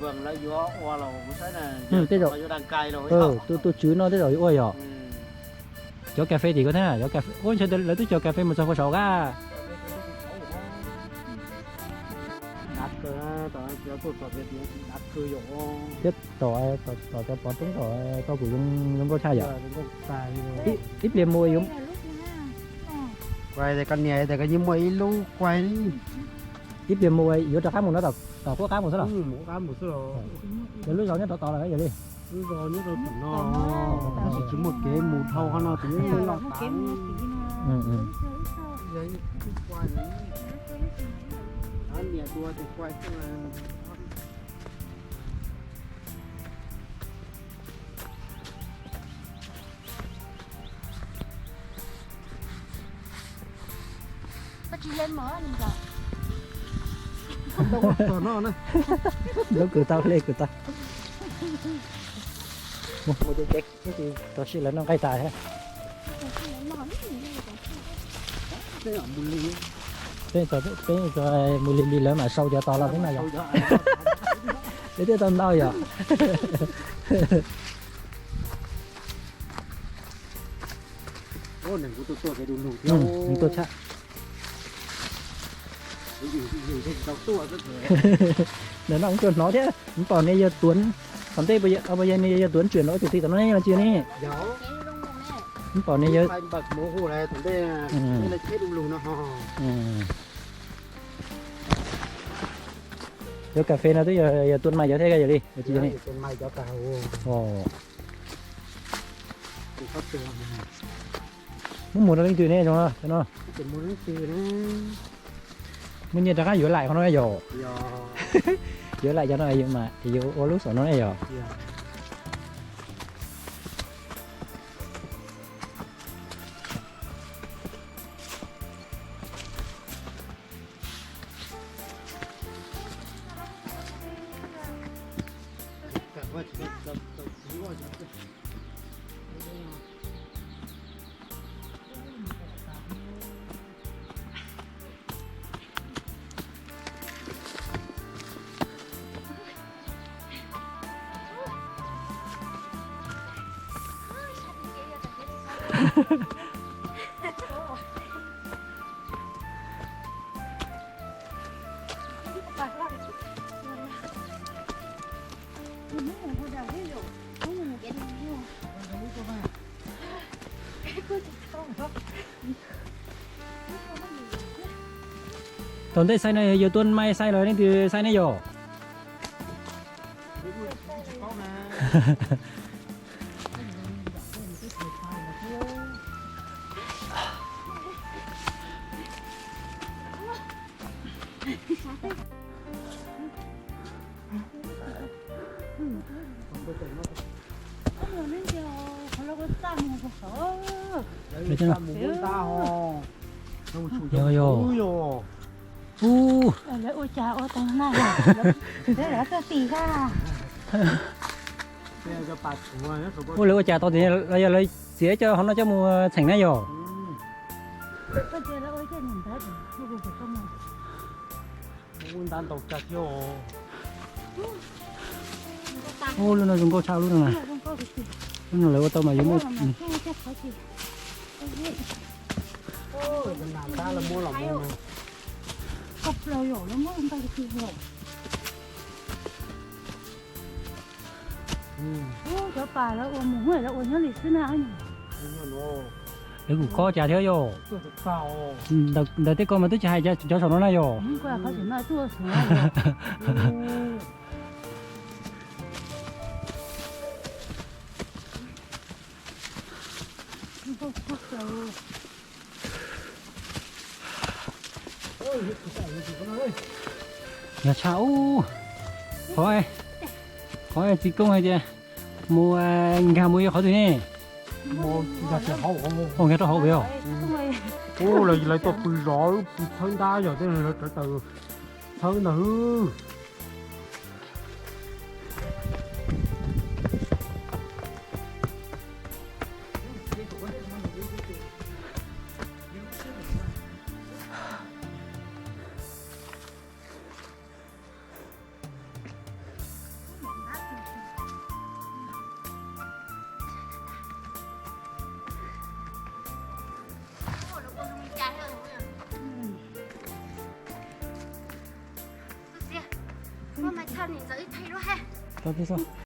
Tej zaum, tus tswv no tej zaum yuav ua yog. Cov kas fes tim ko thiab, ua ntshe lawv twb cog kas fes mus txog puag saud qab. Thiab tom, tom cov pov roob tom toj kuj zoo nkauj tshaj yom. Ib pliag mus, koj niam tias koj yeej muaj ib lub quaj. Ib pliag mus yuav rov qab mus no tom qub qab mus xwb los? Yog lub zos nyob rov tod lawm yog li. Lub zos nyob rau tim no, tab sis tsis muaj kev mus dhau qhov no, tus yeej los tas. Niam tua tus quaj xwb. Lub kws tau, lub kws tau. Mus, mus, mus, mus, mus, mus, mus, mus, mus, mus, mus, peb mus li li lawv mam sau cov tos los xwb na yom. Peb thiaj tau ntau yom. Tuaj tshaj. Ntawm no kuv tsuas hnov thiab, kuv pom nws yog tuav, tom ntej puas yog nws yog tuav tsuam los tus tij tom no ne los tsis ne? Kuv pom nws yog, cov kas fes no twb yog tuaj mais cov thiab yog li. Muab mus rau leej twg ne zoo no? Muab nyiaj rov qab yuav laim qhov no yom. Yuav laim cov no mas yuav ua lub xom no ne yom. Tom ntej xaib no yog tuaj mais xaib los leej twg xaib ne yom? Yog, yog. Ub, lawv ua cas ua tau na, lawv tuaj tim ha. Ub, lawv ua cas tau tim los yog lawv txiav coj qhov no coj mus txheem na yog? Ub, lub no zoo nkauj tshaj lub no na. Lub no lawv ua tau mas yuav muaj. Cov pas lawv ua mus lawv ua nyob li xwb na. Lawv kuj kob cas thiab yog. Ntawm tej ko mas twb tsis hais cov saum no na yog. Yog tshaj ub, qhov, qhov txiv koob hais tias mus nkag mus yog qhov twg ne? Nkag rau hauv pem os. Ub, lawv tuaj pw zov pw txhawb ntab yog tej lawv sawv daws txhawb ntag. Ua mas txog niam ntxawm ib pheej lub he. Tau plig xwb.